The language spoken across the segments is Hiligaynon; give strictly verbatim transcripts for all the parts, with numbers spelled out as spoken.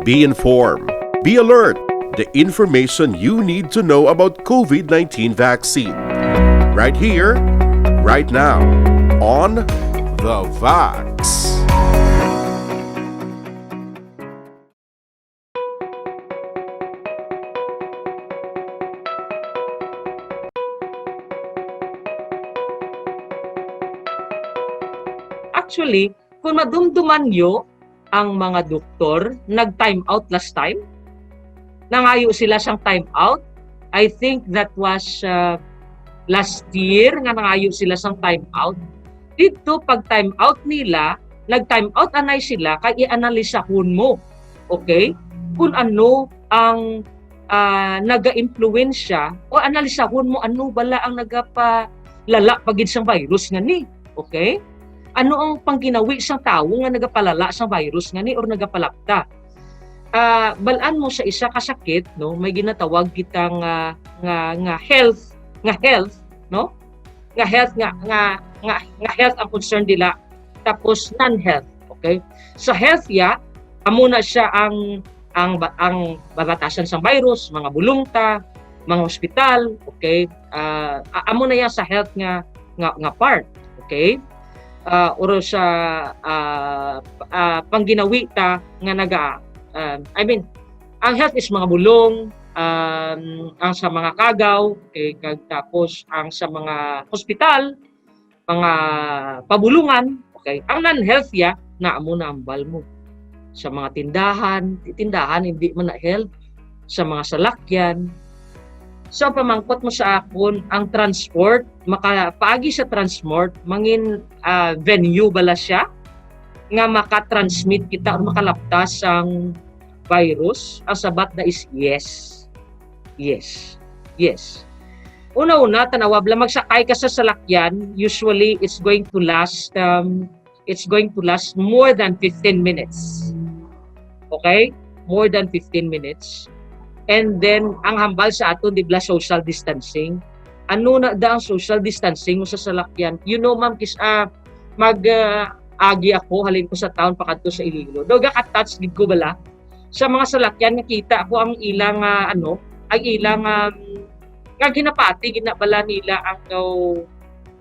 Be informed. Be alert. The information you need to know about COVID nineteen vaccine. Right here, right now, on The Vax. Actually, kung madumduman nyo, ang mga doktor nag-time out last time. Nangayo sila sang time out. I think that was uh, last year nga nangayo sila sang time out. Dito, pag time out nila, nag-time out anay sila kay ianalisahon mo. Okay? Kung ano ang uh, naga-impluwensya o analisahon mo ano bala ang nagapalala pagid sang virus nga ni. Okay? Ano ang pangginawi sang tawo nga nagapalala sang virus nga ni or nagapalapta? Uh, balaan mo sa isa ka sakit, no, may ginatawag kita nga nga nga health, nga health, no? Nga health nga nga nga, nga health ang concern nila, tapos non-health, okay? Sa health ya, amo na siya ang ang ang babatasan sang virus, mga bulong ta, mga hospital, okay? Uh, amo na yan sa health nga nga, nga part, okay? Uh, or sa uh, uh, pangginawi ta nga naga uh, I mean, ang health is mga bulong, um, ang sa mga kagaw, okay, kag tapos ang sa mga hospital, mga pabulungan, okay, ang non-health ya, na amo na ang bal mo. Sa mga tindahan, tindahan hindi man na health, sa mga salakyan. So, pamangkot mo sa akon, ang transport, maka, paagi sa transport, mangin uh, venue bala siya nga maka-transmit kita o makalaptas sang virus? Ang sabat na is yes. Yes. Yes. Una-una, tanawa, bala magsakay ka sa salakyan, usually it's going to last um, it's going to last more than fifteen minutes. Okay? More than fifteen minutes. And then, ang hambal sa aton, di ba, social distancing. Ano na da ang social distancing mo sa salakyan? You know, ma'am, kis ah, mag ah, agi ako, halin ko sa town pakadto sa Iloilo. Daw gaka-touch gid ko bala sa mga salakyan, nakita ko ang ilang ah, ano, ang ilang um, nga ginapati gid na bala nila ang daw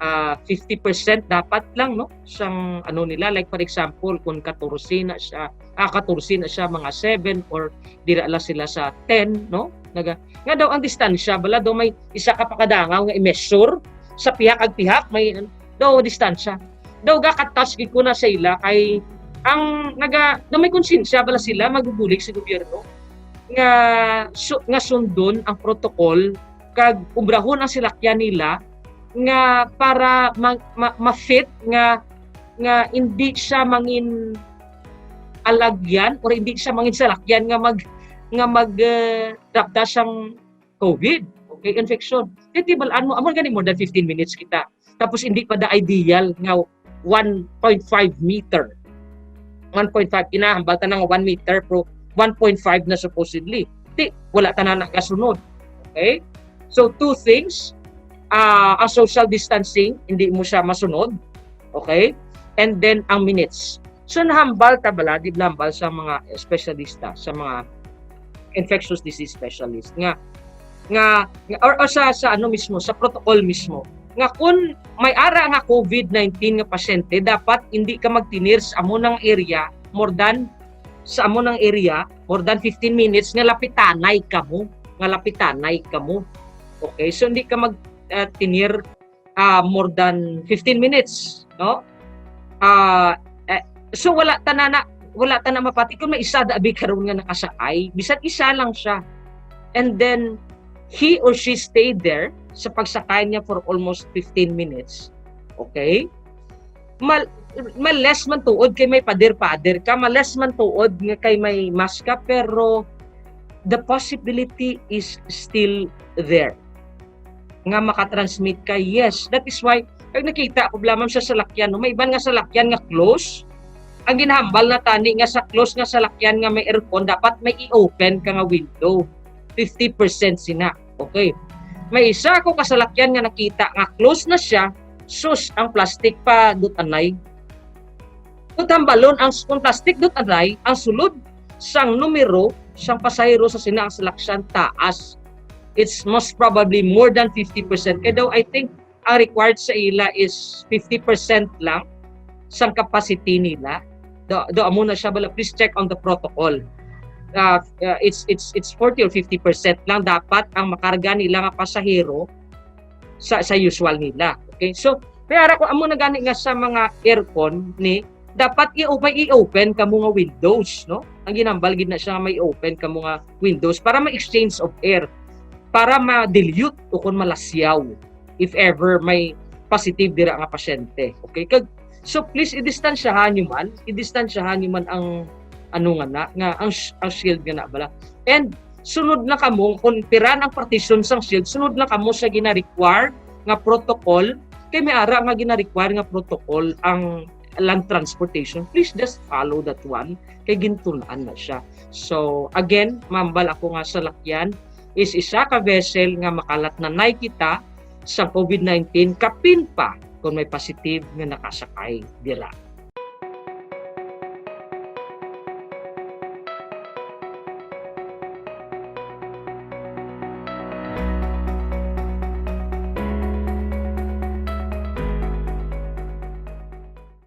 ah, fifty percent dapat lang, no, sang ano nila, like, for example, kung katorse na siya, ah, katorse na siya, mga seven, or dira lang sila sa ten, no? Naga, nga daw ang distansya bala daw may isa ka pakadangaw nga i-measure sa pihak ag pihak, may daw distansya. Daw gaka-touch gid ko na sa ila kay ang naga daw may konsensya bala sila magubulig sa gobyerno nga su- nga sundon ang protocol kag obrahon ang salakyan nila nga para ma- ma- ma-fit nga nga hindi siya mangin alagyan or hindi siya mangin salakyan nga mag nga mag uh, rapta sang COVID, okay, infection. Kaya tibalaan mo, amo gani more than fifteen minutes kita. Tapos hindi pa da ideal nga one point five meter. One point five, kinahambal ta na nga one meter, pero one point five na supposedly. Ti, wala ta na nagasunod. Okay? So, two things, uh, ang social distancing, hindi mo siya masunod. Okay? And then, ang minutes. So, nahambal ta bala, di ba, nahambal sa mga espesyalista, sa mga infectious disease specialist nga nga, nga or, or sa sa ano mismo, sa protocol mismo, nga kun may ara nga COVID nineteen nga pasyente, dapat hindi ka magtinir sa amo nang area more than sa amo nang area more than fifteen minutes nga lapitanay kamo, nga lapitanay kamo. Okay, so hindi ka mag uh, tinir uh, more than fifteen minutes, no? Uh, eh, so wala ta na, na wala ta na mapati kung may isa da abi karon nga nakasakay, bisan isa lang siya. And then he or she stayed there sa pagsakay niya for almost fifteen minutes. Okay? Mal males man tuod kay may pader-pader ka, males man tuod nga kay may mask ka, pero the possibility is still there nga makatransmit ka. Yes, that is why pag nakita ko bala, ma'am, sa salakyan, no, may iban nga salakyan nga close. Ang ginahambal na tani nga sa close nga salakyan nga may aircon, dapat may i-open ka nga window. Fifty percent sina. Okay. May isa ko kasalakyan nga nakita nga close na siya, sus, ang plastic pa dutanay. Kung tambalon ang kung plastic dutanay, ang sulod sang numero sang pasahero sa sina ang salakyan taas. It's most probably more than fifty percent. Kaya daw, I think, ang required sa ila is fifty percent lang sang capacity nila. Do, do amo na siya bala, please check on the protocol. Uh, uh, it's it's it's forty or fifty percent lang dapat ang makarga nila nga pasahero sa sa usual nila. Okay? So, kaya ara ko amo na gani nga sa mga aircon ni dapat i-open, i-open kamo nga windows, no? Ang ginambal gid na siya nga may open kamo nga windows para ma-exchange of air, para ma-dilute o kung malasyaw if ever may positive dira nga pasyente. Okay? Kag, so please, i-distansyahan nyo man, i-distansyahan nyo man ang ano nga na, nga ang, sh- ang shield nga na bala. And sunod na kamo, kung piran ang partition sang shield, sunod na kamo sa gina-require nga protocol, kay may ara nga gina-require nga protocol ang land transportation. Please just follow that one, kay gintunan na siya. So again, mambal ako nga salakyan is isa ka vessel nga makalatnanay kita sa COVID nineteen, kapin pa kung may positive nga nakasakay dira.